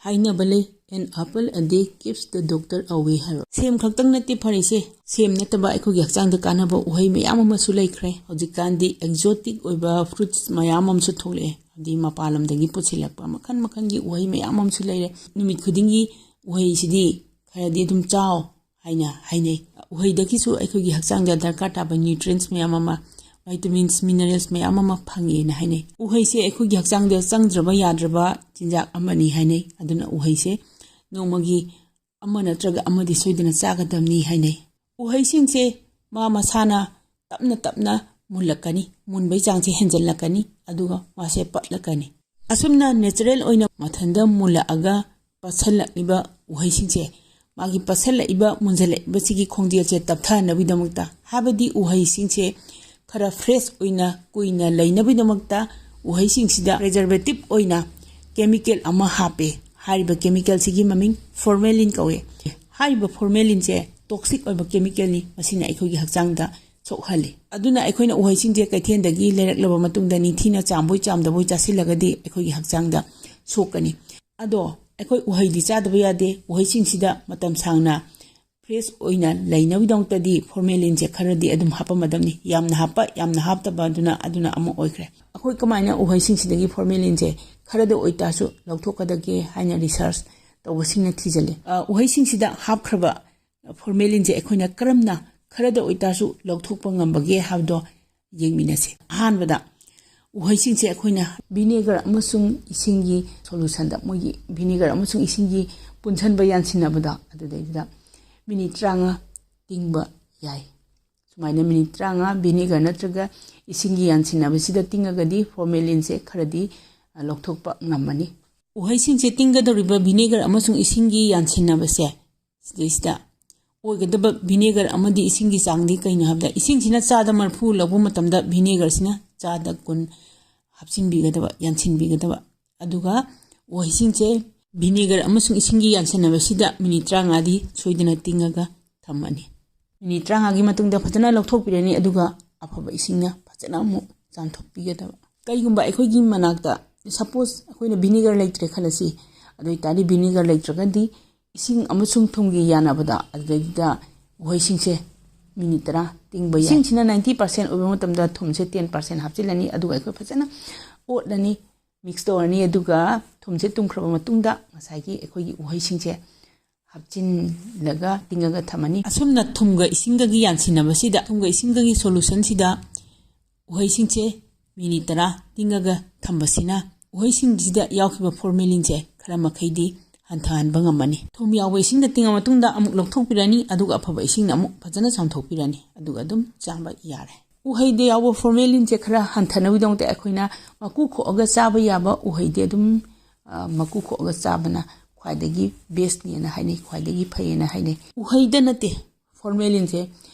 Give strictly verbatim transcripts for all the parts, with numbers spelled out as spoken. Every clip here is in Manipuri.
ꯍꯥꯏꯅꯕ ꯂꯩ, "An apple a day keeps the doctor away" ꯍꯥꯏꯕ꯫ ꯁꯦꯝ ꯈꯛꯇꯪ ꯅꯠꯇꯦ ꯐꯔꯤꯁꯦ, ꯁꯦꯝ ꯅꯠꯇꯕ ꯑꯩꯈꯣꯏꯒꯤ ꯍꯛꯆꯥꯡꯗ ꯀꯥꯟꯅꯕ ꯎꯍꯩ ꯃꯌꯥꯝ ꯑꯃꯁꯨ ꯂꯩꯈ꯭ꯔꯦ꯫ ꯍꯧꯖꯤꯛꯀꯥꯟꯗꯤ exotic ꯑꯣꯏꯕ fruits ꯃꯌꯥꯝ ꯑꯃꯁꯨ ꯊꯣꯛꯂꯛꯑꯦ, ꯍꯥꯏꯗꯤ ꯃꯄꯥꯟ ꯂꯝꯗꯒꯤ ꯄꯨꯁꯤꯜꯂꯛꯄ ꯃꯈꯜ ꯃꯈꯜꯒꯤ ꯎꯍꯩ ꯃꯌꯥꯝ ꯑꯃꯁꯨ ꯂꯩꯔꯦ꯫ ꯅꯨꯃꯤꯠ ꯈꯨꯗꯤꯡꯒꯤ ꯎꯍꯩꯁꯤꯗꯤ ꯈꯔꯗꯤ ꯑꯗꯨꯝ ꯆꯥꯎ ꯍꯥꯏꯅ ꯍꯥꯏꯅꯩ꯫ ꯎꯍꯩꯗꯒꯤꯁꯨ ꯑꯩꯈꯣꯏꯒꯤ ꯍꯛꯆꯥꯡꯗ ꯗꯔꯀꯥꯔ ꯇꯥꯕ nutrients ꯃꯌꯥꯝ ꯑꯃ, vitamins, minerals ꯃꯌꯥꯝ ꯑꯃ ꯐꯪꯉꯦꯅ ꯍꯥꯏꯅꯩ꯫ ꯎꯍꯩꯁꯦ ꯑꯩꯈꯣꯏꯒꯤ ꯍꯛꯆꯥꯡꯗ ꯆꯪꯗ꯭ꯔꯕ ꯌꯥꯗ꯭ꯔꯕ ꯆꯤꯟꯖꯥꯛ ꯑꯃꯅꯤ ꯍꯥꯏꯅꯩ꯫ ꯑꯗꯨꯅ ꯎꯍꯩꯁꯦ ꯅꯣꯡꯃꯒꯤ ꯑꯃ ꯅꯠꯇ꯭ꯔꯒ ꯑꯃꯗꯤ ꯁꯣꯏꯗꯅ ꯆꯥꯒꯗꯕꯅꯤ ꯍꯥꯏꯅꯩ꯫ ꯎꯍꯩꯁꯤꯡꯁꯦ ꯃꯥ ꯃꯁꯥꯅ ꯇꯞꯅ ꯇꯞꯅ ꯃꯨꯜꯂꯛꯀꯅꯤ, ꯃꯨꯟꯕꯩ ꯆꯥꯡꯁꯦ ꯍꯦꯟꯖꯜꯂꯛꯀꯅꯤ, ꯑꯗꯨꯒ ꯃꯥꯁꯦ ꯄꯠꯂꯛꯀꯅꯤ꯫ ꯑꯁꯨꯝꯅ natural ꯑꯣꯏꯅ ꯃꯊꯟꯇ ꯃꯨꯜꯂꯛꯑꯒ ꯄꯠꯁꯜꯂꯛꯂꯤꯕ ꯎꯍꯩꯁꯤꯡꯁꯦ, ꯃꯥꯒꯤ ꯄꯠꯁꯜꯂꯛꯏꯕ, ꯃꯨꯟꯖꯜꯂꯛꯏꯕꯁꯤꯒꯤ ꯈꯣꯡꯖꯦꯜꯁꯦ ꯇꯞꯊꯅꯕꯒꯤꯗꯃꯛꯇ, ꯍꯥꯏꯕꯗꯤ ꯎꯍꯩꯁꯤꯡꯁꯦ ꯈꯔ fresh ꯑꯣꯏꯅ ꯀꯨꯏꯅ ꯂꯩꯅꯕꯒꯤꯗꯃꯛꯇ ꯎꯍꯩꯁꯤꯡꯁꯤꯗ preservative ꯑꯣꯏꯅ chemical ꯑꯃ ꯍꯥꯞꯄꯦ꯫ ꯍꯥꯏꯔꯤꯕ chemicalꯁꯤꯒꯤ ꯃꯃꯤꯡ formalin ꯀꯧꯏ꯫ ꯍꯥꯏꯔꯤꯕ formalinꯁꯦ toxic ꯑꯣꯏꯕ chemicalꯅꯤ, ꯃꯁꯤꯅ ꯑꯩꯈꯣꯏꯒꯤ ꯍꯛꯆꯥꯡꯗ ꯁꯣꯛꯍꯜꯂꯤ꯫ ꯑꯗꯨꯅ ꯑꯩꯈꯣꯏꯅ ꯎꯍꯩꯁꯤꯡꯁꯦ ꯀꯩꯊꯦꯜꯗꯒꯤ ꯂꯩꯔꯛꯂꯕ ꯃꯇꯨꯡꯗ ꯅꯤꯡꯊꯤꯅ ꯆꯥꯝꯕꯣꯏ ꯆꯥꯝꯗꯕꯣꯏ ꯆꯥꯁꯤꯜꯂꯒꯗꯤ ꯑꯩꯈꯣꯏꯒꯤ ꯍꯛꯆꯥꯡꯗ ꯁꯣꯛꯀꯅꯤ꯫ ꯑꯗꯣ ꯑꯩꯈꯣꯏ ꯎꯍꯩꯗꯤ ꯆꯥꯗꯕ ꯌꯥꯗꯦ꯫ ꯎꯍꯩꯁꯤꯡꯁꯤꯗ ꯃꯇꯝ ꯁꯥꯡꯅ fresh ꯑꯣꯏꯅ ꯂꯩꯅꯕꯒꯤꯗꯃꯛꯇꯗꯤ formalinꯁꯦ ꯈꯔꯗꯤ ꯑꯗꯨꯝ ꯍꯥꯞꯄꯝꯃꯗꯕꯅꯤ꯫ ꯌꯥꯝꯅ ꯍꯥꯞꯄ, ꯌꯥꯝꯅ ꯍꯥꯞꯇꯕ, ꯑꯗꯨꯅ, ꯑꯗꯨꯅ ꯑꯃ ꯑꯣꯏꯈ꯭ꯔꯦ꯫ ꯑꯩꯈꯣꯏ ꯀꯃꯥꯏꯅ ꯎꯍꯩꯁꯤꯡꯁꯤꯗꯒꯤ formalinꯁꯦ ꯈꯔꯗ ꯑꯣꯏꯇꯥꯔꯁꯨ ꯂꯧꯊꯣꯛꯀꯗꯒꯦ ꯍꯥꯏꯅ research ꯇꯧꯕꯁꯤꯡꯅ ꯊꯤꯖꯤꯜꯂꯤ꯫ ꯑ, ꯎꯍꯩꯁꯤꯡꯁꯤꯗ ꯍꯥꯞꯈ꯭ꯔꯕ formalinꯁꯦ ꯑꯩꯈꯣꯏꯅ ꯀꯔꯝꯅ ꯈꯔꯗ ꯑꯣꯏꯇꯥꯔꯁꯨ ꯂꯧꯊꯣꯛꯄ ꯉꯝꯕꯒꯦ ꯍꯥꯏꯕꯗꯣ ꯌꯦꯡꯃꯤꯟꯅꯁꯤ꯫ ꯑꯍꯥꯟꯕꯗ ꯎꯍꯩꯁꯤꯡꯁꯦ ꯑꯩꯈꯣꯏꯅ vinegar ꯑꯃꯁꯨꯡ ꯏꯁꯤꯡꯒꯤ solutionꯗ, ꯃꯣꯏꯒꯤ vinegar ꯑꯃꯁꯨꯡ ꯏꯁꯤꯡꯒꯤ ꯄꯨꯟꯁꯟꯕ ꯌꯥꯟꯁꯤꯟꯅꯕꯗ, ꯑꯗꯨꯗꯩꯗꯨꯗ minute ꯇꯔꯥꯃꯉꯥ ꯇꯤꯡꯕ ꯌꯥꯏ꯫ ꯁꯨꯃꯥꯏꯅ minute ꯇꯔꯥꯃꯉꯥ vinegar ꯅꯠꯇ꯭ꯔꯒ ꯏꯁꯤꯡꯒꯤ ꯌꯥꯟꯁꯤꯟꯅꯕꯁꯤꯗ ꯇꯤꯡꯉꯒꯗꯤ formalinꯁꯦ ꯈꯔꯗꯤ, ꯑ, ꯂꯧꯊꯣꯛꯄ ꯉꯝꯃꯅꯤ꯫ ꯎꯍꯩꯁꯤꯡꯁꯦ ꯇꯤꯡꯒꯗꯧꯔꯤꯕ vinegar ꯑꯃꯁꯨꯡ ꯏꯁꯤꯡꯒꯤ ꯌꯥꯟꯁꯤꯟꯅꯕꯁꯦ, ꯁꯤꯗꯩꯁꯤꯗ ꯑꯣꯏꯒꯗꯕ vinegar ꯑꯃꯗꯤ ꯏꯁꯤꯡꯒꯤ ꯆꯥꯡꯗꯤ ꯀꯩꯅꯣ ꯍꯥꯏꯕꯗ, ꯏꯁꯤꯡꯁꯤꯅ ꯆꯥꯗ ꯃꯔꯤꯐꯨ ꯂꯧꯕ ꯃꯇꯝꯗ vinegarꯁꯤꯅ ꯆꯥꯗ ꯀꯨꯟ ꯍꯥꯞꯆꯤꯟꯕꯤꯒꯗꯕ, ꯌꯥꯟꯁꯤꯟꯕꯤꯒꯗꯕ꯫ ꯑꯗꯨꯒ ꯎꯍꯩꯁꯤꯡꯁꯦ vinegar ꯑꯃꯁꯨꯡ ꯏꯁꯤꯡꯒꯤ ꯌꯥꯟꯁꯤꯟꯅꯕꯁꯤꯗ minute ꯇꯔꯥꯃꯉꯥꯗꯤ ꯁꯣꯏꯗꯅ ꯇꯤꯡꯉꯒ ꯊꯝꯃꯅꯤ꯫ Minute ꯇꯔꯥꯃꯉꯥꯒꯤ ꯃꯇꯨꯡꯗ ꯐꯖꯅ ꯂꯧꯊꯣꯛꯄꯤꯔꯅꯤ, ꯑꯗꯨꯒ ꯑꯐꯕ ꯏꯁꯤꯡꯅ ꯐꯖꯅ ꯑꯃꯨꯛ ꯆꯥꯝꯊꯣꯛꯄꯤꯒꯗꯕ꯫ ꯀꯩꯒꯨꯝꯕ ꯑꯩꯈꯣꯏꯒꯤ ꯃꯅꯥꯛꯇ, suppose ꯑꯩꯈꯣꯏꯅ vinegar ꯂꯩꯇ꯭ꯔꯦ ꯈꯜꯂꯁꯤ, ꯑꯗꯨ ꯑꯣꯏꯇꯥꯔꯗꯤ vinegar ꯂꯩꯇ꯭ꯔꯒꯗꯤ ꯏꯁꯤꯡ ꯑꯃꯁꯨꯡ ꯊꯨꯝꯒꯤ ꯌꯥꯟꯅꯕꯗ ꯑꯗꯨꯗꯩꯗꯨꯗ ꯎꯍꯩꯁꯤꯡꯁꯦ ꯃꯤꯅꯤꯠ ꯇꯔꯥ ꯇꯤꯡꯕ ꯌꯥꯏ꯫ ꯏꯁꯤꯡꯁꯤꯅ ninety percent ꯑꯣꯏꯕ ꯃꯇꯝꯗ ꯊꯨꯝꯁꯦ ten percent ꯍꯥꯞꯆꯤꯜꯂꯅꯤ꯫ ꯑꯗꯨꯒ ꯑꯩꯈꯣꯏ ꯐꯖꯅ ꯑꯣꯠꯂꯅꯤ, mix ꯇꯧꯔꯅꯤ꯫ ꯑꯗꯨꯒ ꯊꯨꯝꯁꯦ ꯇꯨꯝꯈ꯭ꯔꯕ ꯃꯇꯨꯡꯗ ꯉꯁꯥꯏꯒꯤ ꯑꯩꯈꯣꯏꯒꯤ ꯎꯍꯩꯁꯤꯡꯁꯦ ꯍꯥꯞꯆꯤꯜꯂꯒ ꯇꯤꯡꯉꯒ ꯊꯝꯃꯅꯤ꯫ ꯑꯁꯨꯝꯅ ꯊꯨꯝꯒ ꯏꯁꯤꯡꯒꯒꯤ ꯌꯥꯟꯁꯤꯟꯅꯕꯁꯤꯗ, ꯊꯨꯝꯒ ꯏꯁꯤꯡꯒꯒꯤ solutionꯁꯤꯗ ꯎꯍꯩꯁꯤꯡꯁꯦ ꯃꯤꯅꯤꯠ ꯇꯔꯥ ꯇꯤꯡꯉꯒ ꯊꯝꯕꯁꯤꯅ ꯎꯍꯩꯁꯤꯡꯁꯤꯗ ꯌꯥꯎꯈꯤꯕ formalinꯁꯦ ꯈꯔ ꯃꯈꯩꯗꯤ ꯍꯟꯊꯍꯟꯕ ꯉꯝꯃꯅꯤ꯫ ꯊꯨꯝ ꯌꯥꯎꯕ ꯏꯁꯤꯡꯗ ꯇꯤꯡꯉ ꯃꯇꯨꯡꯗ ꯑꯃꯨꯛ ꯂꯧꯊꯣꯛꯄꯤꯔꯅꯤ, ꯑꯗꯨꯒ ꯑꯐꯕ ꯏꯁꯤꯡꯅ ꯑꯃꯨꯛ ꯐꯖꯅ ꯆꯥꯝꯊꯣꯛꯄꯤꯔꯅꯤ, ꯑꯗꯨꯒ ꯑꯗꯨꯝ ꯆꯥꯕ ꯌꯥꯔꯦ꯫ ꯎꯍꯩꯗ ꯌꯥꯎꯕ formalinꯁꯦ ꯈꯔ ꯍꯟꯊꯅꯕꯒꯤꯗꯃꯛꯇ ꯑꯩꯈꯣꯏꯅ ꯃꯀꯨ ꯈꯣꯛꯑꯒ ꯆꯥꯕ ꯌꯥꯕ ꯎꯍꯩꯗꯤ ꯑꯗꯨꯝ, ꯑ, ꯃꯀꯨ ꯈꯣꯛꯑꯒ ꯆꯥꯕꯅ ꯈ꯭ꯋꯥꯏꯗꯒꯤ bestꯅꯦꯅ ꯍꯥꯏꯅꯩ, ꯈ꯭ꯋꯥꯏꯗꯒꯤ ꯐꯩꯌꯦꯅ ꯍꯥꯏꯅꯩ꯫ ꯎꯍꯩꯗ ꯅꯠꯇꯦ, formalinꯁꯦ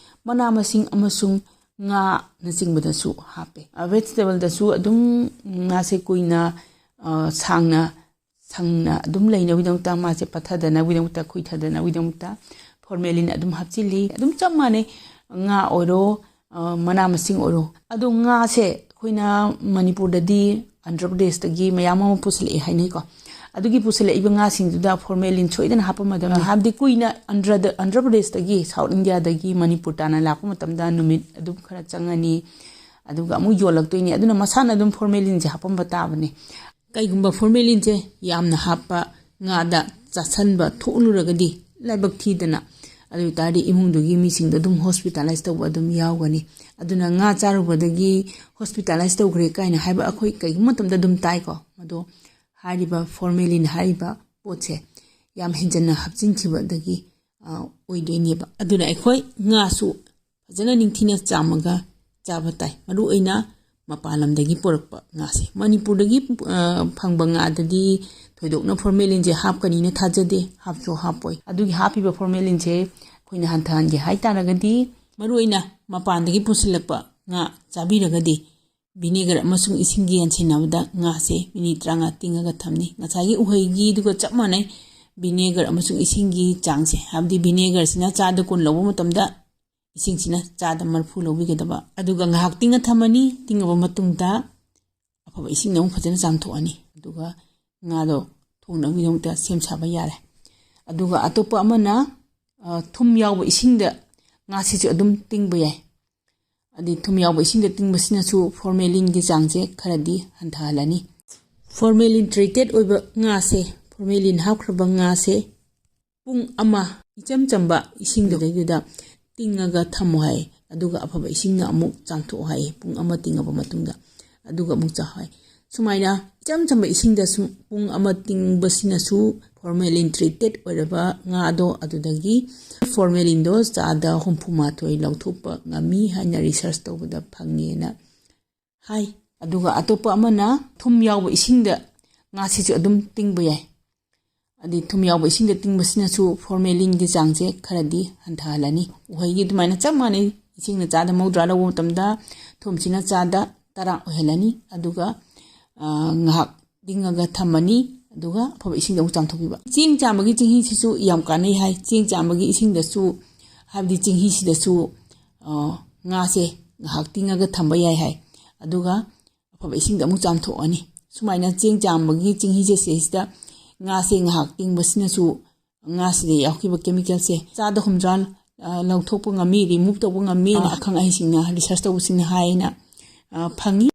ꯃꯅꯥ ꯃꯁꯤꯡ ꯑꯃꯁꯨꯡ ꯉꯥꯅꯆꯤꯡꯕꯗꯁꯨ ꯍꯥꯞꯄꯦ꯫ ꯑ, vegetableꯗꯁꯨ ꯑꯗꯨꯝ ꯉꯥꯁꯦ ꯀꯨꯏꯅ, ꯑ, ꯁꯥꯡꯅ ꯁꯪꯅ ꯑꯗꯨꯝ ꯂꯩꯅꯕꯒꯤꯗꯃꯛꯇ, ꯃꯥꯁꯦ ꯄꯠꯊꯗꯅꯕꯒꯤꯗꯃꯛꯇ, ꯈꯨꯏꯊꯗꯅꯕꯒꯤꯗꯃꯛꯇ formalin ꯑꯗꯨꯝ ꯍꯥꯞꯆꯤꯜꯂꯤ꯫ ꯑꯗꯨꯝ ꯆꯞ ꯃꯥꯟꯅꯩ, ꯉꯥ ꯑꯣꯏꯔꯣ, ꯑ, ꯃꯅꯥ ꯃꯁꯤꯡ ꯑꯣꯏꯔꯣ꯫ ꯑꯗꯣ ꯉꯥꯁꯦ ꯑꯩꯈꯣꯏꯅ ꯃꯅꯤꯄꯨꯔꯗꯗꯤ ꯑꯟꯙ꯭ꯔ ꯄ꯭ꯔꯗꯦꯁꯇꯒꯤ ꯃꯌꯥꯝ ꯑꯃ ꯄꯨꯁꯤꯜꯂꯛꯑꯦ ꯍꯥꯏꯅꯩꯀꯣ꯫ ꯑꯗꯨꯒꯤ ꯄꯨꯁꯤꯜꯂꯛꯏꯕ ꯉꯥꯁꯤꯡꯗꯨꯗ formalin ꯁꯣꯏꯗꯅ ꯍꯥꯞꯄꯝꯃꯗꯕꯅꯤ꯫ ꯍꯥꯏꯕꯗꯤ ꯀꯨꯏꯅ ꯑꯟꯙ꯭ꯔꯗ, ꯑꯟꯙ꯭ꯔ ꯄ꯭ꯔꯗꯦꯁꯇꯒꯤ, South Indiaꯗꯒꯤ ꯃꯅꯤꯄꯨꯔ ꯇꯥꯟꯅ ꯂꯥꯛꯄ ꯃꯇꯝꯗ ꯅꯨꯃꯤꯠ ꯑꯗꯨꯝ ꯈꯔ ꯆꯪꯉꯅꯤ, ꯑꯗꯨꯒ ꯑꯃꯨꯛ ꯌꯣꯜꯂꯛꯇꯣꯏꯅꯤ꯫ ꯑꯗꯨꯅ ꯃꯁꯥꯅ ꯑꯗꯨꯝ formalinꯁꯦ ꯍꯥꯞꯄꯝꯕ ꯇꯥꯕꯅꯤ꯫ ꯀꯩꯒꯨꯝꯕ formalinꯁꯦ ꯌꯥꯝꯅ ꯍꯥꯞꯄ ꯉꯥꯗ ꯆꯥꯁꯟꯕ ꯊꯣꯛꯂꯨꯔꯒꯗꯤ ꯂꯥꯏꯕꯛ ꯊꯤꯗꯅ, ꯑꯗꯨ ꯑꯣꯏꯇꯥꯔꯗꯤ ꯏꯃꯨꯡꯗꯨꯒꯤ ꯃꯤꯁꯤꯡꯗꯣ ꯑꯗꯨꯝ hospitalise ꯇꯧꯕ ꯑꯗꯨꯝ ꯌꯥꯎꯒꯅꯤ꯫ ꯑꯗꯨꯅ ꯉꯥ ꯆꯥꯔꯨꯕꯗꯒꯤ hospitalise ꯇꯧꯈ꯭ꯔꯦ ꯀꯥꯏꯅ ꯍꯥꯏꯕ ꯑꯩꯈꯣꯏ ꯀꯩꯒꯨꯝꯕ ꯃꯇꯝꯗ ꯑꯗꯨꯝ ꯇꯥꯏꯀꯣ꯫ ꯑꯗꯣ ꯍꯥꯏꯔꯤꯕ formalin ꯍꯥꯏꯔꯤꯕ ꯄꯣꯠꯁꯦ ꯌꯥꯝ ꯍꯦꯟꯖꯟꯅ ꯍꯥꯞꯆꯤꯟꯈꯤꯕꯗꯒꯤ, ꯑ, ꯑꯣꯏꯗꯣꯏꯅꯦꯕ꯫ ꯑꯗꯨꯅ ꯑꯩꯈꯣꯏ ꯉꯥꯁꯨ ꯐꯖꯅ ꯅꯤꯡꯊꯤꯅ ꯆꯥꯝꯃꯒ ꯆꯥꯕ ꯇꯥꯏ꯫ ꯃꯔꯨ ꯑꯣꯏꯅ ꯃꯄꯥꯟ ꯂꯝꯗꯒꯤ ꯄꯨꯔꯛꯄ ꯉꯥꯁꯦ꯫ ꯃꯅꯤꯄꯨꯔꯗꯒꯤ, ꯑ, ꯐꯪꯕ ꯉꯥꯗꯗꯤ ꯊꯣꯏꯗꯣꯛꯅ formalinꯁꯦ ꯍꯥꯞꯀꯅꯤꯅ ꯊꯥꯖꯗꯦ, ꯍꯥꯞꯁꯨ ꯍꯥꯞꯄꯣꯏ꯫ ꯑꯗꯨꯒꯤ ꯍꯥꯞꯄꯤꯕ formalinꯁꯦ ꯑꯩꯈꯣꯏꯅ ꯍꯟꯊꯍꯟꯒꯦ ꯍꯥꯏꯇꯥꯔꯒꯗꯤ, ꯃꯔꯨ ꯑꯣꯏꯅ ꯃꯄꯥꯟꯗꯒꯤ ꯄꯨꯁꯤꯜꯂꯛꯄ ꯉꯥ ꯆꯥꯕꯤꯔꯒꯗꯤ vinegar ꯑꯃꯁꯨꯡ ꯏꯁꯤꯡꯒꯤ ꯌꯥꯟꯁꯤꯟꯅꯕꯗ ꯉꯥꯁꯦ ꯃꯤꯅꯤꯠ ꯇꯔꯥꯃꯉꯥ ꯇꯤꯡꯉꯒ ꯊꯝꯅꯤ꯫ ꯉꯁꯥꯏꯒꯤ ꯎꯍꯩꯒꯤꯗꯨꯒ ꯆꯞ ꯃꯥꯟꯅꯩ꯫ Vinegar ꯑꯃꯁꯨꯡ ꯏꯁꯤꯡꯒꯤ ꯆꯥꯡꯁꯦ, ꯍꯥꯏꯕꯗꯤ vinegarꯁꯤꯅ ꯆꯥꯗ ꯀꯨꯟ ꯂꯧꯕ ꯃꯇꯝꯗ ꯏꯁꯤꯡꯁꯤꯅ ꯆꯥꯗ ꯃꯔꯤꯐꯨ ꯂꯧꯕꯤꯒꯗꯕ꯫ ꯑꯗꯨꯒ ꯉꯥꯏꯍꯥꯛ ꯇꯤꯡꯉ ꯊꯝꯃꯅꯤ꯫ ꯇꯤꯡꯉꯕ ꯃꯇꯨꯡꯗ ꯑꯐꯕ ꯏꯁꯤꯡꯅ ꯑꯃꯨꯛ ꯐꯖꯅ ꯆꯥꯝꯊꯣꯛꯑꯅꯤ꯫ ꯑꯗꯨꯒ ꯉꯥꯗꯣ ꯊꯣꯡꯅꯕꯒꯤꯗꯃꯛꯇ ꯁꯦꯝ ꯁꯥꯕ ꯌꯥꯔꯦ꯫ ꯑꯗꯨꯒ ꯑꯇꯣꯞꯄ ꯑꯃꯅ, ꯑ, ꯊꯨꯝ ꯌꯥꯎꯕ ꯏꯁꯤꯡꯗ ꯉꯥꯁꯤꯁꯨ ꯑꯗꯨꯝ ꯇꯤꯡꯕ ꯌꯥꯏ꯫ ꯑꯗꯩ ꯊꯨꯝ ꯌꯥꯎꯕ ꯏꯁꯤꯡꯗ ꯇꯤꯡꯕꯁꯤꯅꯁꯨ formalin ꯒꯤ ꯆꯥꯡꯁꯦ ꯈꯔꯗꯤ ꯍꯟꯊꯍꯜꯂꯅꯤ꯫ Formalin treated ꯑꯣꯏꯕ ꯉꯥꯁꯦ, formalin ꯍꯥꯞꯈ꯭ꯔꯕ ꯉꯥꯁꯦ ꯄꯨꯡ ꯑꯃ ꯏꯆꯝ ꯆꯝꯕ ꯏꯁꯤꯡꯗꯨꯗꯩꯗꯨꯗ ꯇꯤꯡꯉꯒ ꯊꯝꯃꯣ ꯍꯥꯏ꯫ ꯑꯗꯨꯒ ꯑꯐꯕ ꯏꯁꯤꯡꯅ ꯑꯃꯨꯛ ꯆꯥꯝꯊꯣꯛꯑꯣ ꯍꯥꯏ, ꯄꯨꯡ ꯑꯃ ꯇꯤꯡꯉꯕ ꯃꯇꯨꯡꯗ꯫ ꯑꯗꯨꯒ ꯑꯃꯨꯛ ꯆꯥꯎ ꯍꯥꯏ꯫ ꯁꯨꯃꯥꯏꯅ ꯏꯆꯝ ꯆꯝꯕ ꯏꯁꯤꯡꯗ ꯁꯨꯝ ꯄꯨꯡ ꯑꯃ ꯇꯤꯡꯕꯁꯤꯅꯁꯨ formalin treated ꯑꯣꯏꯔꯕ ꯉꯥꯗꯣ ꯑꯗꯨꯗꯒꯤ formalin ꯗꯣ ꯆꯥꯗ ꯍꯨꯝꯐꯨ ꯃꯥꯊꯣꯏ ꯂꯧꯊꯣꯛꯄ ꯉꯝꯃꯤ ꯍꯥꯏꯅ research ꯇꯧꯕꯗ ꯐꯪꯉꯦꯅ ꯍꯥꯏ꯫ ꯑꯗꯨꯒ ꯑꯇꯣꯞꯄ ꯑꯃꯅ ꯊꯨꯝ ꯌꯥꯎꯕ ꯏꯁꯤꯡꯗ ꯉꯥꯁꯤꯁꯨ ꯑꯗꯨꯝ ꯇꯤꯡꯕ ꯌꯥꯏ꯫ ꯑꯗꯩ ꯊꯨꯝ ꯌꯥꯎꯕ ꯏꯁꯤꯡꯗ ꯇꯤꯡꯕꯁꯤꯅꯁꯨ formalin ꯒꯤ ꯆꯥꯡꯁꯦ ꯈꯔꯗꯤ ꯍꯟꯊꯍꯜꯂꯅꯤ꯫ ꯎꯍꯩꯒꯤ ꯑꯗꯨꯃꯥꯏꯅ ꯆꯞ ꯃꯥꯟꯅꯩ꯫ ꯏꯁꯤꯡꯅ ꯆꯥꯗ ꯃꯧꯗ꯭ꯔꯥ ꯂꯧꯕ ꯃꯇꯝꯗ ꯊꯨꯝꯁꯤꯅ ꯆꯥꯗ ꯇꯔꯥ ꯑꯣꯏꯍꯜꯂꯅꯤ꯫ ꯑꯗꯨꯒ, ꯑ, ꯉꯥꯏꯍꯥꯛ ꯇꯤꯡꯉꯒ ꯊꯝꯃꯅꯤ꯫ ꯑꯗꯨꯒ ꯑꯐꯕ ꯏꯁꯤꯡꯗ ꯑꯃꯨꯛ ꯆꯥꯝꯊꯣꯛꯄꯤꯕ꯫ ꯆꯦꯡ ꯆꯥꯝꯕꯒꯤ ꯆꯦꯡꯍꯤꯁꯤꯁꯨ ꯌꯥꯝ ꯀꯥꯟꯅꯩ ꯍꯥꯏ꯫ ꯆꯦꯡ ꯆꯥꯝꯕꯒꯤ ꯏꯁꯤꯡꯗꯁꯨ, ꯍꯥꯏꯕꯗꯤ ꯆꯦꯡꯍꯤꯁꯤꯗꯁꯨ, ꯑ, ꯉꯥꯁꯦ ꯉꯥꯏꯍꯥꯛ ꯇꯤꯡꯉꯒ ꯊꯝꯕ ꯌꯥꯏ ꯍꯥꯏ꯫ ꯑꯗꯨꯒ ꯑꯐꯕ ꯏꯁꯤꯡꯗ ꯑꯃꯨꯛ ꯆꯥꯝꯊꯣꯛꯑꯅꯤ꯫ ꯁꯨꯃꯥꯏꯅ ꯆꯦꯡ ꯆꯥꯝꯕꯒꯤ ꯆꯦꯡꯍꯤꯁꯦ ꯁꯤꯗꯩꯁꯤꯗ ꯉꯥꯁꯦ ꯉꯥꯏꯍꯥꯛ ꯇꯤꯡꯕꯁꯤꯅꯁꯨ ꯉꯥꯁꯤꯗ ꯌꯥꯎꯈꯤꯕ chemical ꯁꯦ ꯆꯥꯗ ꯍꯨꯝꯗ꯭ꯔꯥ, ꯑ, ꯂꯧꯊꯣꯛꯄ ꯉꯝꯃꯤ, remove ꯇꯧꯕ ꯉꯝꯃꯤ, ꯑ, ꯑꯈꯪ ꯑꯍꯩꯁꯤꯡꯅ, research ꯇꯧꯕꯁꯤꯡꯅ ꯍꯥꯏꯅ, ꯑ, ꯐꯪꯉꯤ꯫